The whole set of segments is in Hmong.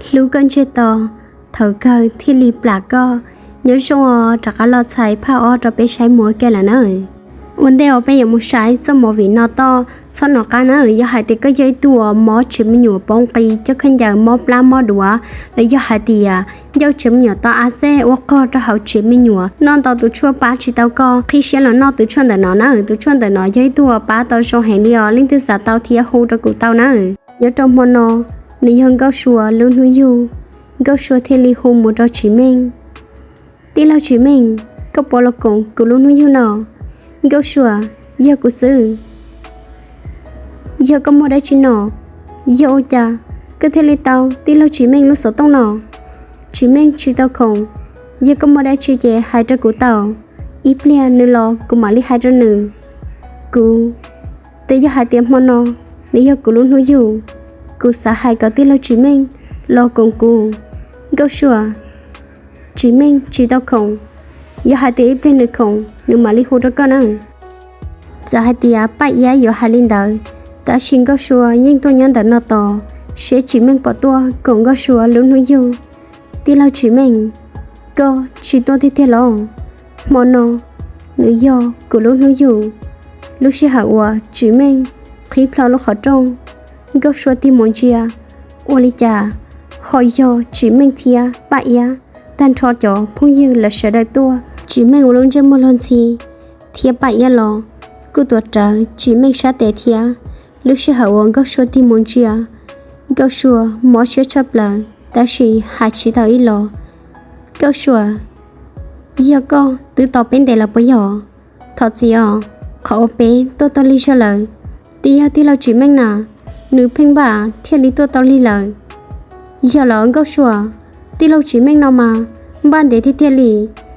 hlub koj ntsej to, thaum kawg thiaj li plam koj. Nyob zoo os, rov qab los txhais phaj ob rau peb saib mus ua ke lawm na. Ua ntej uas peb yuav mus saib txoj movie no toj, txhob hnov qab na. Yog hais tias koj yog ib tug uas mob tsev me nyuam poob qis, coj khaub ncaws mob plab mob duav, los yog hais tias ncauj tsev me nyuam tau a xej ua qog rau hauv tsev me nyuam, noj ntau tus tshuaj pab tsis tau koj, qhib siab los noj tus tshuaj ntawm no na. Tus tshuaj ntawm no yog ib tug uas pab tau zoo heev li os, leej twg xav tau thiab hu rau kuv tau na. Nyob rau hmo no, nws yog Nkauj Sua lub hnub yug. Nkauj Sua thiaj li hu mus rau Tsim Meej. Tij laug Tsim Meej, koj puas los koom kuv lub hnub yug no? Nkauj Sua, yog kuv xwb. Yog koj muaj dab tsi no? Yog ua cas koj thiaj li tau tij laug Tsim Meej lub xov tooj no? Tsim Meej tsis tau khoom, yog koj muaj dab tsi ces hais rau kuv tau, ib pliag nws los kuv mam li hais rau nws. Kuv, twb yog hais tias hmo no nws yog kuv lub hnub yug, kuv xav hais kom tij laug Tsim Meej los koom kuv. Nkauj Sua, Tsim Meej tsis tau khoom, yog hais tias ib pliag nws khoom nws mam li hu rau koj na. Txawm hais tias Paj Iab yuav hais li ntawd, tab sis Nkauj Sua yeej tuaj nyob ntawm no tos seb Tsim Meej puas tuaj koom Nkauj Sua lub hnub yug. Tij laug Tsim Meej, koj tsis tuaj tiag tiag los? Hmo no nws yog kuv lub hnub yug. Lub sij hawm uas Tsim Meej qhib plho lub qhov rooj, Nkauj Sua tig mus ntsia, ua li cas ho yog Tsim Meej thiab Paj Iab tag nrho cov phooj ywg lawv sawv daws tuaj. Tsim Meej ua lub ntsej muag luag ntxhi thiab Paj Iab los kuj tuav rawv Tsim Meej sab tes thiab. Lub sij hawm uas Nkauj Sua tig mus ntsia, Nkauj Sua mob siab tshaj plaws tab sis hais tsis tau ib los. Nkauj Sua, yog koj twb tos peb ntev lawm puas yog? Thov txim os, qhov uas peb tuaj tau lig zog lawm, twb yog tij laug Tsim Meej na, nws pheej npaj thiaj li tuaj tau lig lawm. Yog los Nkauj Sua, tij laug Tsim Meej no mas npaj ntev tiag tiag li,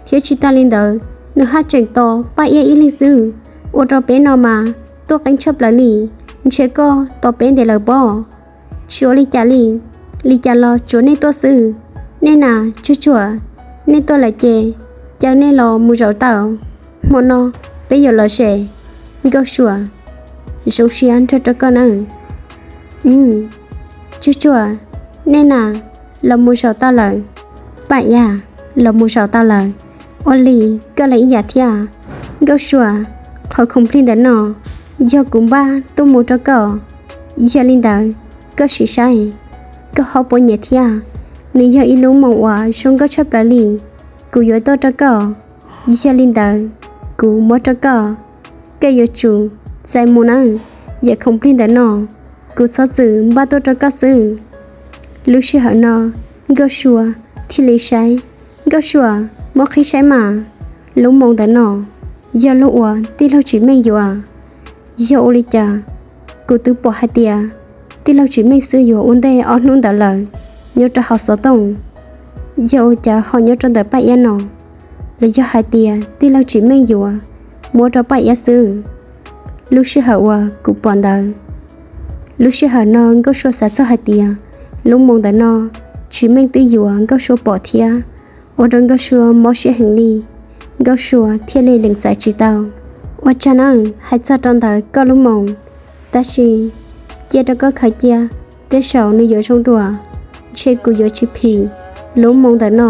thiab tsis tas li ntawd nws haj tseem tos Paj Iab ib leeg xwb, ua rau peb no mas tuaj qeeb tshaj plaws li. Ntshe koj tos peb ntev lawm pob? Tsis ua li cas li, li cas los tsuav nej tuaj xwb. Nej na, Tsuag Tsuag, nej tuaj lawm ces caw nej los mus zaum tau, hmo no peb yuav lom zem. Nkauj Sua, zoo siab nrog rau koj nawb. Tsuag Tsuag, nej na, los mus zaum tau lawm. Paj Iab, los mus zaum tau lawm. Ua li, koj los ib yam thiab. Nkauj Sua, qhov khoom plig ntawm no yog kuv npaj tuaj mus rau koj, yog li ntawd koj sim saib koj ho puas nyiam thiab. Nws yog ib lub moos uas zoo nkauj tshaj plaws li, kuv yuav tuaj rau koj. Yog li ntawd kuv muab rau koj, koj yuav tsum txais mus nawb. Yam khoom plig ntawm no kuv txhob txwm npaj tuaj rau koj xwb. Lub sij hawm no Nkauj Sua thiaj li saib. Nkauj Sua, muab qhib saib mas, lub moos ntawm no yog lub uas tij laug Tsim Meej yuav. Yog ua li cas kuv twb pom hais tias tij laug Tsim Meej xwb yuav ua ntej ob hnub ntawd lawm nyob rau hauv xov tooj, yog ua cas ho nyob rau ntawm Paj Iab no? Los yog hais tias tij laug Tsim Meej yuav muab rau Paj Iab xwb? Lub sij hawm uas kuv pom ntawd, lub sij hawm no Nkauj Sua xav txog hais tias lub moos ntawm no Tsim Meej twb yuav Nkauj Sua pom thiab, ua rau Nkauj Sua mob siab heev li. Nkauj Sua thiaj li lees txais tsis tau. Ua tsaug nawb, hais txog rau ntawm koj lub moos, tab sis cia rau koj khaws cia, tej zaum nws yuav zoo dua. Ntshe kuv yuav tsis phim lub moos ntawm no.